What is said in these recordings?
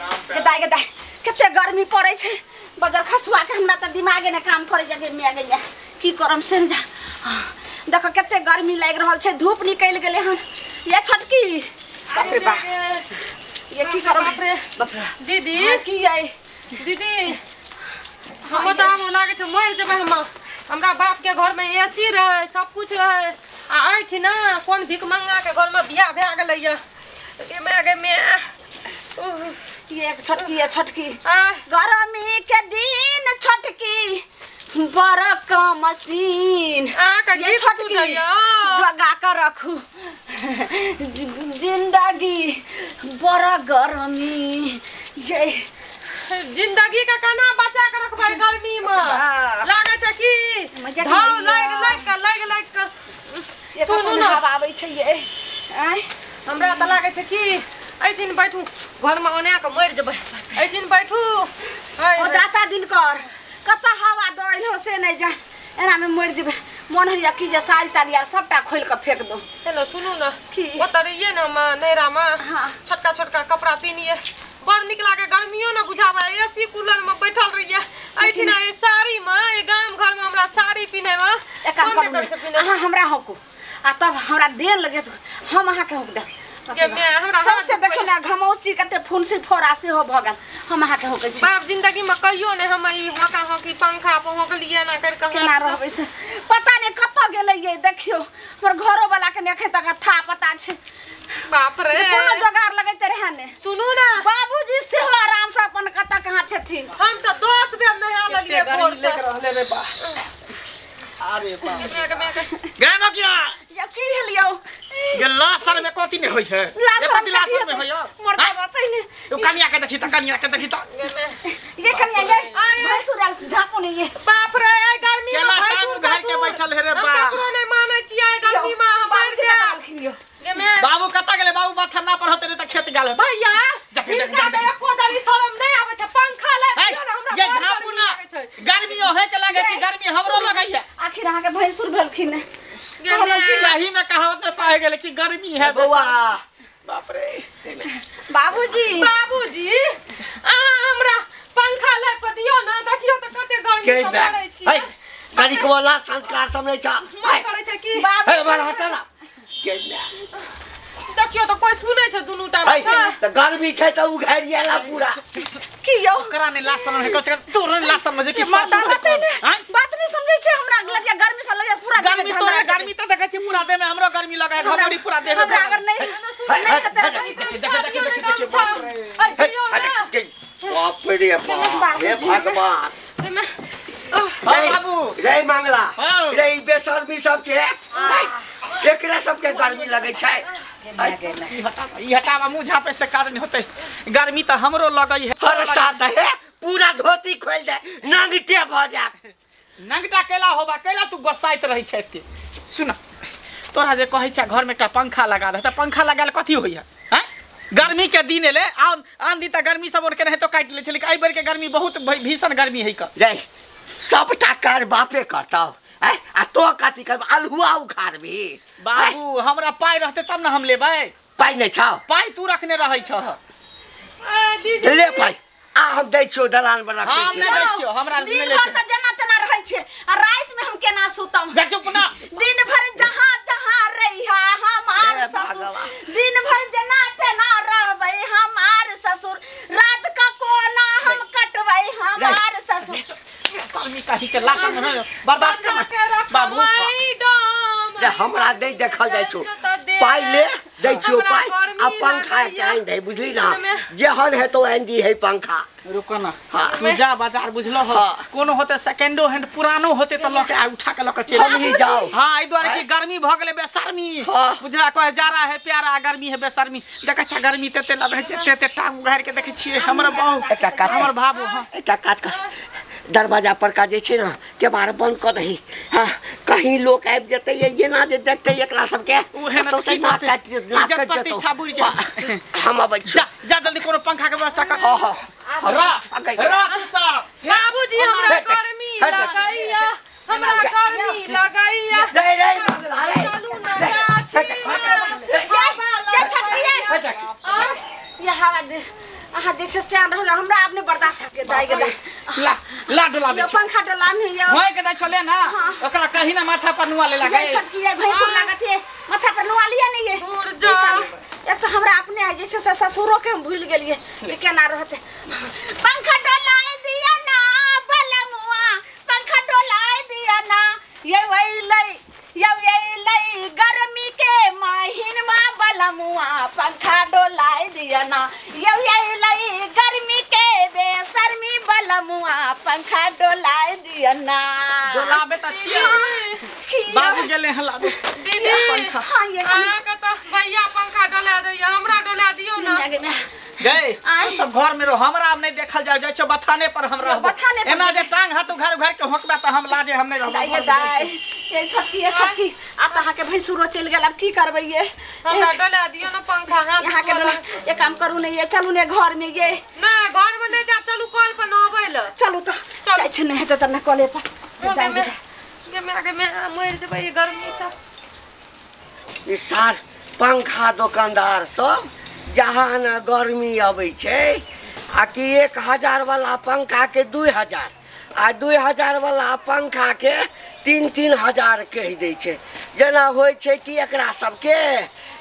दाइ गे दाइ कते गर्मी पड़ै छै बजर खसुआ के हमरा त दिमागे ने काम करै जा गे गे की करम से जा देखो कते गर्मी लागि रहल छै धूप निकल गेलै हन ये छोटकी बाप रे बाप ये की करम बाप रे बाप रे दीदी की आई दीदी हम त आब लागै छै मरि जेबै हम हमरा बाप के घर में एसी रहे सब कुछ रहे आ ऐठ ना कोन भीख मंगा के घर में बियाह भए गेलै ये गे मैं गे मैं ये छोटकी ये छोटकी गर्मी के दिन छोटकी बरक मशीन ये छोटकी जगा कर रखू जिंदगी बड़ा गर्मी ये जिंदगी का केना बचा के रखबै गर्मी में लागै छै कि धाव लाग लाग के लाग लाग के सुनू न हवा आबै छै ये आय हमरा त लागै छै कि एहिठिन बैठू घर में ओना के मरि जेबै एहिठिन बैठू ओ दाता दिन कर कत हवा दइल हो से नहीं जान एना में मरि जेबै मन होइया कि जे साड़ी ताड़ी आर सबटा खोल के फेंक दो। हेलो सुनू न ओत रहिए न हम नैरा में छोटका छोटका कपड़ा पिनिए बड़ निक लागे गर्मियो न बुझावे एसी कूलर में बैठल रहिए एहिठिन ए साड़ी में ए गाम घर में हमरा साड़ी पिन्हे में एक काम करू अहाँ हमरा हकू आ तब हमरा देन लगे हम अहाँ के हक देब के मैं हमरा सबसे देखो ना घमौची कते फुंसी फोड़ा से हो भ गेल हम अहाँ के हकै छी बाप जिंदगी में कहियो ने हम ई हका हकी पंखा पर हकलिए ना कर के केना रहबै से पता नहीं कत गेलै ये देखियो हमर घरो वाला के ने तक था पता छै बाप रे कोनो जोगार लगैते रहे ने सुनू ना बाबूजी सेहो आराम से अपन कत कहां छथिन हम त 10 बेर नहा लेलिए भोर से रहले रे बा अरे बा गे मकिया ये की भेलियो ये लासर में कथि नहीं होय है ये लासर में होय मरदा बतै ने यो कनिया के देखी त कनिया के देखी त ये कनिया ये भैंसुर आयल झापो ने ये बाप रे ए गर्मी में भैंसुर घर के बैठल है रे बा हम ककरो नहीं मानै छियै गर्मी में हम मर जाब बाबू कत गेले बाबू बथना पर होते रे त खेत गेल भैया हिनका त एको जरी शरम नहीं आबै छै पंखा लाग दियो ना हमरा ये झापू ना गर्मी होय के लागे कि गर्मी हमरो लगैया आखिर अहाँ के भैंसुर भेलखिन सही में कहावत में पाए गेले कि गर्मी है बौआ बाप रे बाबूजी बाबूजी अहाँ हमरा पंखा लाग के दियो ना देखियो त कते गर्मी में मरै छी है कनिक वाला संस्कार सब नै छ मन करै छै कि हे हमरा हटा ना देखियो त कोई सुनै छै दुनू टा त गर्मी छै त उघारियाला पूरा की यौ ओकरा ने लासन है कम से कम तोरे लासन में जे कि मर्दा बतै ने बात नहीं समझै छै हमरा लगिया गर्मी से लगिया पूरा गर्मी तोरे गर्मी त देखै छी पूरा देह में हमरो गर्मी लगा है घमौरी पूरा देह में हमरा अगर नहीं नहीं खतरा देख देख देख देख बाप रे बाप हे भगवान बाबू रे मंगला रे बेशर्मी सब के एकरा सब के गर्मी लगै छै ई हटावा मुंह झापे से काज नहीं होते गर्मी त हमरो लगै है हर साथ है पूरा धोती खोल दे नंगटे भ जा नंगटा केला होबा केला तू गोसाइत रहै छै एते सुन तोरा जे कहै छै घर में एकटा पंखा लगा दे त पंखा लगाल कथी होई है हैं गर्मी के दिन एले आन आंधी त गर्मी सब और के रहे तो काटि ले छै लेकिन एहि बेर के गर्मी बहुत भीषण गर्मी है क रे सबटा कार बापे करतौ आ तो कथी करब अलहुआ उखाड़बी बाबू हमरा पाइ रहते तब ना हम लेबै पाइ नै छौ पाइ तू रखने रहै छह दीदी ले पाइ आ हम दै छियौ दलान पर रखै हम छियौ नै दै छियौ हमरा दिन नै ले भर त जेना तेना रहै छै आ राति में हम केना सुतम जा चुप ना दिन भर जहां जहां रहिहा हमार ससुर दिन भर जेना तेना रहबै हमार ससुर रात का कोना हम कटबै हमार ससुर शर्मी कही के लासन में बर्दाश्त कर बाबू रे हमरा नै देखल जाइ छौ पाइ ले दै छियौ पाइ आ पंखा एकटा आनि दे बुझली ना जेहन हेतौ आनि दी है पंखा रुको ना तू जा बाजार बुझलो हो कोनो होते सेकेंडो हैंड पुरानो होते त लके आ उठा के लके चल हम ही जाओ हां एहि दुआरे कि गर्मी भ गेलै बेशर्मी बुझला कहे जा रहा है प्यारा गर्मी है बेशर्मी देखै छ गर्मी तेते लगै छै तेते टांग उघारि के देखै छियै हमर बहु एकटा काज हमर बाबू हां एकटा काज कर दरवाजा पर का जे छै ना केबाड़ बंद क दही हां कहीं लोग आबि जेतै ये ना जे देखतै एकरा सबके उहे में सौंसे नाक काटि नाक इज्जत कटि जेतौ प्रतिष्ठा बुझि जाय हम अबै छी जा जा जल्दी कोनो पंखा के व्यवस्था कर हां हां रा रा तू सब बाबूजी हमरा गर्मी लगैया हमरा गर्मी लगैया रे रे मंगला रे चलू ना गाछी में ये छोटकी ये हवा दे अहाँ जे छै से बेचैन रहल हमरा अपने बर्दाश्त के दाई के ला ला डोला दे पंखा डोला में यो होय के दाई चले ना ओकरा कहीं ना माथा पर नुआ ले लगे ये छोटकी ये भैंसुर लागत है माथा पर नुआ लिया नहीं ये दूर जा एक तो हमरा अपने है जैसे ससुरो के हम भूल गेलिए कि केना रहते पंखा डोलाए दिया ना बलमुआ पंखा डोलाए दिया ना ये वही लई ये ये लई गर्मी के महीनमा बलमुआ पंखा डोलाए दिया ना ये ये लई गर्मी के बेशर्मी बलमुआ पंखा डोलाए दिया ना डोलाबे त छियै बाबू गेले हला दे दीदी पंखा हां ये अहाँ के त भैया पंखा डोला दैया हमरा डोला दियो ना गए सब घर में रहो हमरा अब नहीं देखल जाय जाय छौ बथाने पर हम रहबो एना जे टांग हाथ उघार उघार के होकबा त हम लाजे हम नहीं रहबो दाई दाई ये छोटकी ये छोटकी अब त अहाँ के भैंसुरो चल गेल अब की करबै ये हमरा डोला दियो ना पंखा हाथ यहाँ के डोला ये काम करू ने ये चलू ने घर में ये ना घर में नहीं जाब चलू कल पर नहबै ल चलू त जाइ छै नहीं हेतै त ना कले पर गे में आगे में मर जेबै ये गर्मी से ई सार पंखा दुकानदार सब जहाँ न गर्मी अबै छै आ कि 1000 वाला पंखा के 2000 आ 2000 वाला पंखा के 3-3 हजार कहि दै छै। जेना होइ छै कि एकरा सबके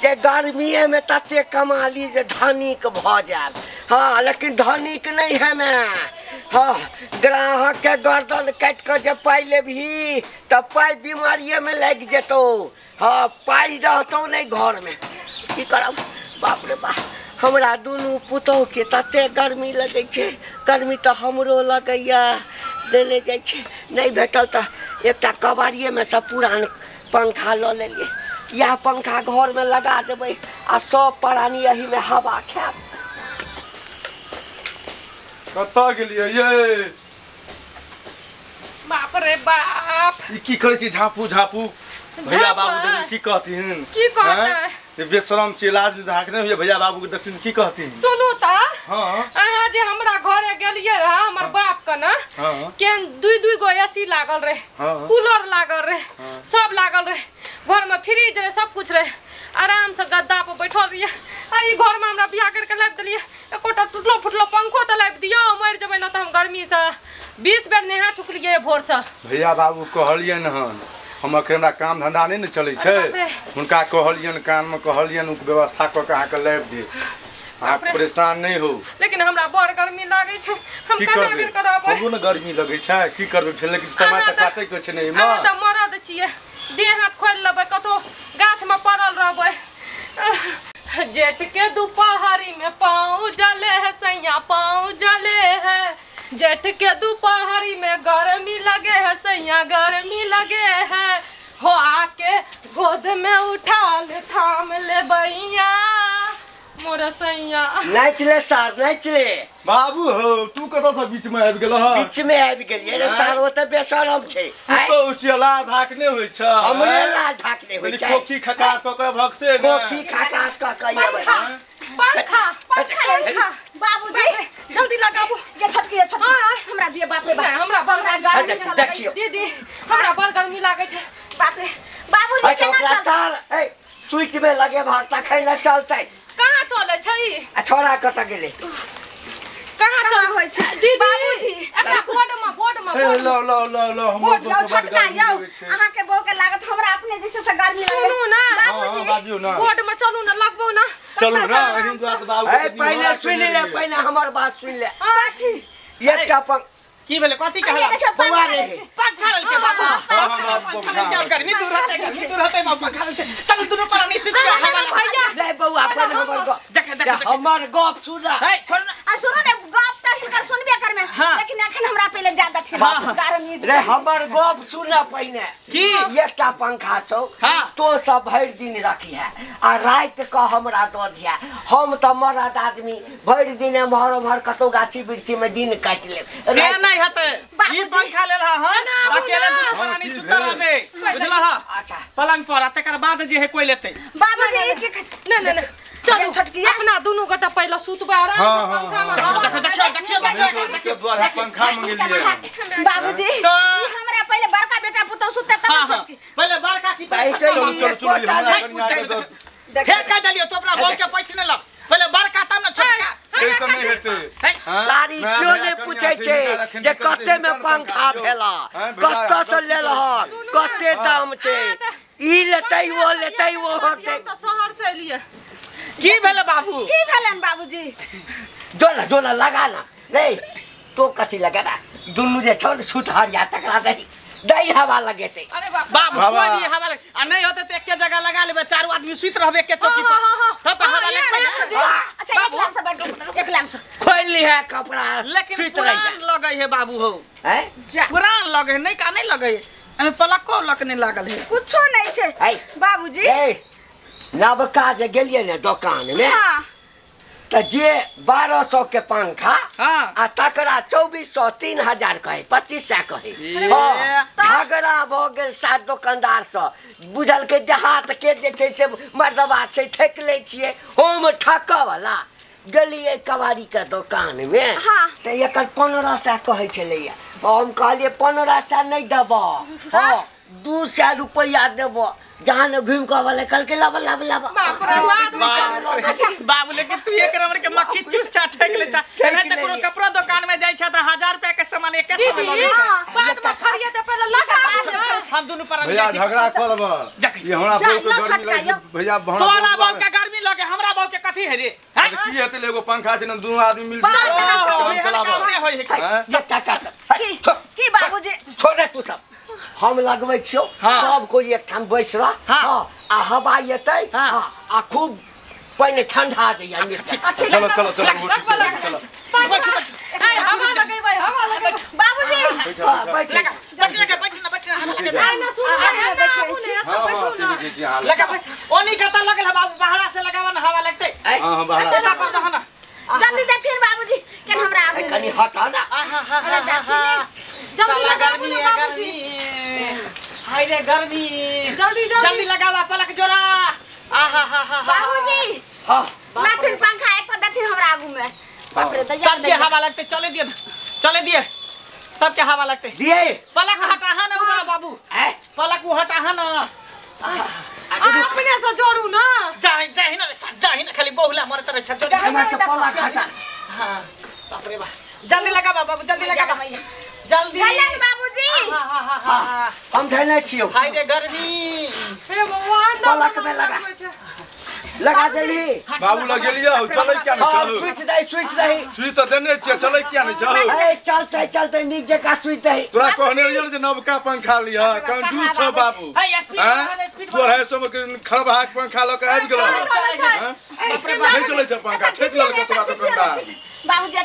जे गर्मीए में तते कमा ली जे धनिक भऽ जायब। हाँ लेकिन धनिक नहीं है मैं। हाँ ग्राहक के गर्दन काटि कऽ जे पाइ लेबही तऽ पाइ बीमारिए में लागि जेतौ। हाँ पाइ रहतौ नहीं घर में। की करब बाप रे बाप हमरा दुनू पुतोहके तते गर्मी लगै छै। गर्मी तऽ हमरो लगैया देने जाइ छै नहीं भेटल तऽ एकटा कबाड़िएमे सँ पुरान पंखा लऽ लेलियै। इएह पंखा घरमे लगा देबै आ सब प्राणी एहिमे हवा खायब। कतऽ गेलियै ये? बाप रे बाप ई की करै छी झापू झापू? भैया बाबू देखिन की कहथिन? की कहतै? बेशरम छी लाज धाक नहि होइए भैया बाबू के देखथिन की कहथिन? सुनू त हां अहाँ जे हमरा घरे गेलियै रह हमर बाप के ना केन दुई गो एसी लागल रहे, कूलर लागल रहे, सब लागल रहे, घर में फ्रिज रहे, सब कुछ रहे, आराम से गद्दा पर बैठल रहियै। आ ई घर में हमरा बियाह करके लाबि देलियै एकोटा टूटलो फुटलो पंखो त लाबि दियौ मरि जेबै ना त हम गर्मी से 20 बेर नहा चुकलियै भोर से। भैया बाबू कहलियन हन हम अखन हमरा काम धंधा नहीं ने चलै छै, हुनका कहलियन कान में कहलियन उ व्यवस्था क के अहाँ के लाबि दे, अहाँ परेशान नहीं हो। लेकिन हमरा बड़ गर्मी लागै छै, हम केना बेर करबै? हमरो ने गर्मी लगै छै, की करबै फेर? लेकिन समय त काटै के छै ने। एमे अहाँ त मरद छियै, देह हाथ खोलि लेबै कतौ गाछ में पड़ल रहबै। जेठ के दुपहरी में पाँव जले है सैया पाँव जले है, जेठ के दोपहरी में गर्मी लगे है सैया गर्मी लगे है, हो आके गोद में उठा ले थाम ले बैया मोर सैया। नाच ले सार नाच ले। बाबू हो तू कतऽ से बीच में आबि गेलह? बीच में आबि गेलियै रे सार, ओ तऽ बेशरम छै। तू उचियला धाक नहि होइ छै। हमरे ला धाक नहि होइ छै। खोखी खकास कऽ के भगसे ने। खोखी खकास कऽ के अबै। पंखा पंखा बाबूजी जल्दी लगाबू। ये छोटकी ये छोटकी हमरा दिए। बाप रे बाप हमरा बड़ गर्मी देखियो दीदी हमरा बड़ गर्मी लागै छै। बाप रे बाबूजी केना चलतै? ए स्विच में लगे भाग तखन न चलतै। कहाँ चलै छै ई? आ छोरा कतऽ गेलै? कहाँ चल होइ छै दीदी? बाबूजी एकरा बोर्ड में बोर्ड में लो लो लो लो हमरो यौ छोटका यौ अहाँ के बहू के लागत हमरा अपने जैसे से गर्मी लागे। सुनू ना बाबूजी बाजू ना बोर्ड में चलू ना लगबो ना चलू ना एहिन दुआर के बाबू ए पहिले सुन ले, पहिले हमर बात सुन ले। कथी एकटा पंख की भेलै? कथी कहला? बौआ रे पंखा ललके बाबू। पंखा ललके गर्मी दूर रहतै, गर्मी दूर रहतै बाबू पंखा ललके। चल दुनू प्राणी सुति के हवा भैया ले बौआ अपन हमर गप देख देख हमर गप सुन। ए छोड़ ना। आ सुनू ने गप त हिनकर सुनबे करमे, लेकिन अखन हमरा पहिले ज्यादा छै गर्मी रे। हमर गप सुन पहिने। की एकटा पंखा छौ तो सब भरि दिन रखी है आ रात क हमरा दऽ दिया। हम त मरद आदमी भरि दिन एम्हर ओम्हर कतौ गाछी वृक्षी में दिन काटि लेब। से नहीं हेतै। ई पंखा लेल हन अकेले दुनू प्राणी सुतल रहबै बुझलह? अच्छा पलंग पर आ तकर बाद जे है कोई लेतै। बाबूजी के ना ना ना चलू छोटकी अपना दुनू गोटा पहिले सुतबै आराम से पंखा में। देखो देखो देखियो देखियो द्वार पंखा मंगेलियै बाबूजी। हमरा पहिले बड़का बेटा पुतौ सुतते तब छोटकी। पहिले बड़का की चलू चलू चलू फेर कह देलियो तो अपना बहू के पैसे नहीं लग। पहिले बड़का तब ना छोटका। ऐसा नहीं हेतै। सारी क्यों नहीं पूछै छै जे कते में पंखा भेला, कत से लेलह, कते दाम छै, ई लेतै वो लेतै वो होतै। त शहर से एलियै। की भेलै बाबू? की भेलन बाबूजी? जोना जोना लगा ना रे तो कथी लगाबा, दुनू जे छौ सुतहरिया तकरा दही दही हवा लगे छै। अरे बाप बाबू कोई भी हवा लगे आ नहीं होते त एके जगह लगा लेबै, चारू आदमी सुति रहबै एके चौकी पर, तब त हवा लगतै ना। अच्छा एक लाइन से बैठ, एक लाइन से खोल ली है कपड़ा, लेकिन पुरान लगै है बाबू हो, हैं पुरान लगे है, नहीं का नहीं लगे है, एमे पलको लक नहीं लागल है, कुछो नहीं छै बाबूजी। ए नवका जे गेलियै ने दुकान में, हां त जे 1200 के पंखा आ तकरा 2400 3000 कहे 2500 कहे। झगड़ा भ गेल सात दुकानदार से, बुझल के देहात के जे छै से मर्दबा छै ठकि लै छियै, हम ठकऽ वाला गेलियै कबाड़ी के दुकान में त एकर 1500 कहै छलैया, हम कहलियै 1500 नहि देबऽ, हँ 200 रुपैआ देबऽ। जहाँ ने घूम के वाले कल के लावा लावा लावा बाबू, लेकिन तू एक नंबर के मक्खी चूस चा ठेक ले चा, नहीं त कोनो कपड़ा दुकान में जाय छ त 1000 रुपया के सामान एके सौ में लगे छै। बाद में फरिया त पहले लगा हम दुनु पर भैया झगड़ा करब, ये हमरा बहुत गर्मी लगे भैया, तोरा बहुत के गर्मी लगे, हमरा बहुत के कथी है रे? हैं की हेतै एगो पंखा छै न दुनु आदमी मिल के चलाब होय है की बाबूजी? छोड़ दे तू सब, हम लगबै छियौ, सब कोई एकठाम बैस रह, हाँ आ हवा एतै, हाँ आ खूब पानि ठंडा दैया। चलो चलो चलो चलो हवा लगेबै, हवा लगेबै बाबूजी, बैठ बैठ ना बैठ ना बैठ ना, हवा लगेबै। आइ ना सुन ना आबू ने एतऽ बैठू ना, लगा ओनी कत लगल है बाबू, बाहरा से लगावा ना हवा लगतै। हां हां बाहरा एता पर दह ना जल्दी देखिन बाबूजी के हमरा आगू कनी हटा ना। जल्दी लगाबू गर्मी ना है बाबूजी, गर्मी, हाय रे गर्मी, जल्दी जल्दी लगावा पलक जोड़ा। आहा हा हा बाबूजी, हां लाथिन पंखा एत देथिन हमरा आगू में, बाप रे दैया सबके हवा लगते, चले दिए ना चले दिए, सबके हवा लगते दिए। पलक हटा हा ना उबरा बाबू, पलक उ हटा हा ना, अपने से जोड़ू ना, जाहि जाहि ना जाहि ना, खाली बहुला मरत रहे छ, हमरा त पलक हटा। हां बाप रे बा, जल्दी लगावा बाबू, जल्दी लगावा जल्दी बाबूजी। हां हम धैने छियौ, हाय रे गर्मी, हे भगवान पलक में लगा लगा देली बाबू लगेलियो, चलै किया नहीं चलू? स्विच दही स्विच दही स्विच त देने छियै, चलै किया नहीं चलू? ए चलते चलते नीक जकाँ स्विच दही। तोरा कहने रहियो जे नवका पंखा लिह, कंजूस छौ बाबू, हैं 250 में खरबहा के पंखा ल के आबि गेलो, नहीं चलै छै पंखा, ठेक लेलकै तोरा दुकानदार बाबूजी।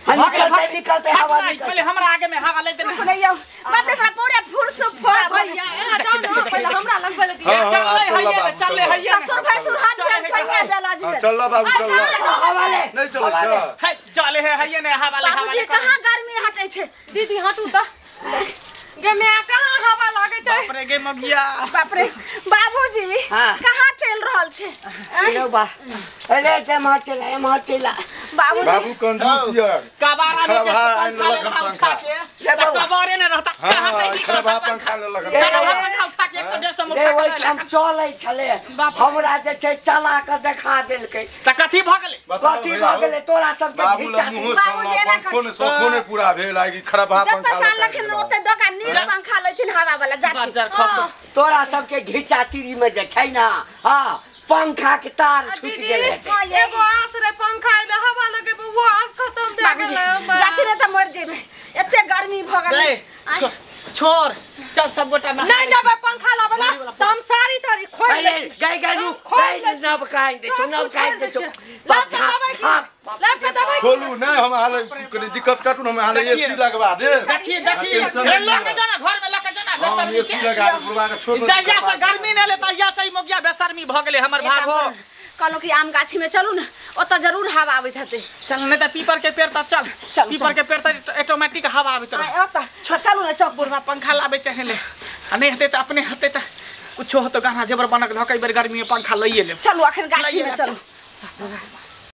त निकलते निकलते हवा निकलते, पहले हमरा आगे में हवा लेते नहीं यौ, बाप रे पूरे फुर्स फोड़ा भैया, एना जाओ ना पहले हमरा लगबै ले दिया, चलले हैये चलले हैये, ससुर भैंसुर हाथ में सैया बेला जी, चल बाबू चल, हवा ले नहीं चलै छै, है चले है हैये ने हवा ले हवा ले। बाबूजी कहां गर्मी हटै छै? दीदी हटू त गे मैं कहां हवा लागै छै? बाप रे गे मगिया, बाप रे बाबूजी कहां चल रहल छै? रे बा अरे ते मार चला ए मार चला बाबूजी, बाबू कंजूस यार, कबारा में के पंखा के ले बाबू कबारे न रहता, कहां से खरबहा पंखा लेलक, खरबहा पंखा उठा के 100 150 में रे उठा ओइ के ठाम चलै छले, हमरा जे छै चला के देखा देलकै, त कथी भ गेलै? कथी भ गेलै तोरा सब के घिचा बाबू पंखो ने शौखो ने पूरा भेल आइ खरबहा जत पंखा साल लखन ओते दोकान नीक पंखा लैथिन हवा वाला जाथिन, तोरा सब के घिचा तीरी में जे छै ना, हां पंखा के तार छूट गेल हेतै, एगो आस रे पंखा एले हवा लगेबै वो आस खत्म भए गेलै, जाथिन त मर जेबै, एते गर्मी भ गेलै। छोड़ चल सब गोटा ना नहीं जाबे पंखा लाबला त हम सारी तारी खोल दै छी, गई गई रू गई नब काइन दे छौ, नब काइन दे छौ, लाब के दबाई लाब के दबाई खोलू नहीं, हम हाल कनी दिक्कत काटू, हम हाल एसी लगवा दे, देखी देखी ल के जाना घर में ल के जाना बेशर्मी एसी लगा दे बुढ़वा के छोड़, जहिया से गर्मी ने ले तहिया से ई मोगिया बेशर्मी भ गेलै हमर भागो। कहलहुँ कि आम गाछी में चलू ना, ओतऽ जरूर हवा आबैत हेतै। चल नहीं त पीपर के पेड़ त चल, पीपर के पेड़ त ऑटोमेटिक हवा आबैत रहे। ओतऽ चलू ना चौक, बुढ़वा पंखा लाबै चाहे ले, आ नहीं हेतै त अपने हेतै त कुछो होतौ गहना जेबर बनक धऽ के एहि बेर गर्मी में पंखा लइए लेब। चलू अखन गाछी में चलू।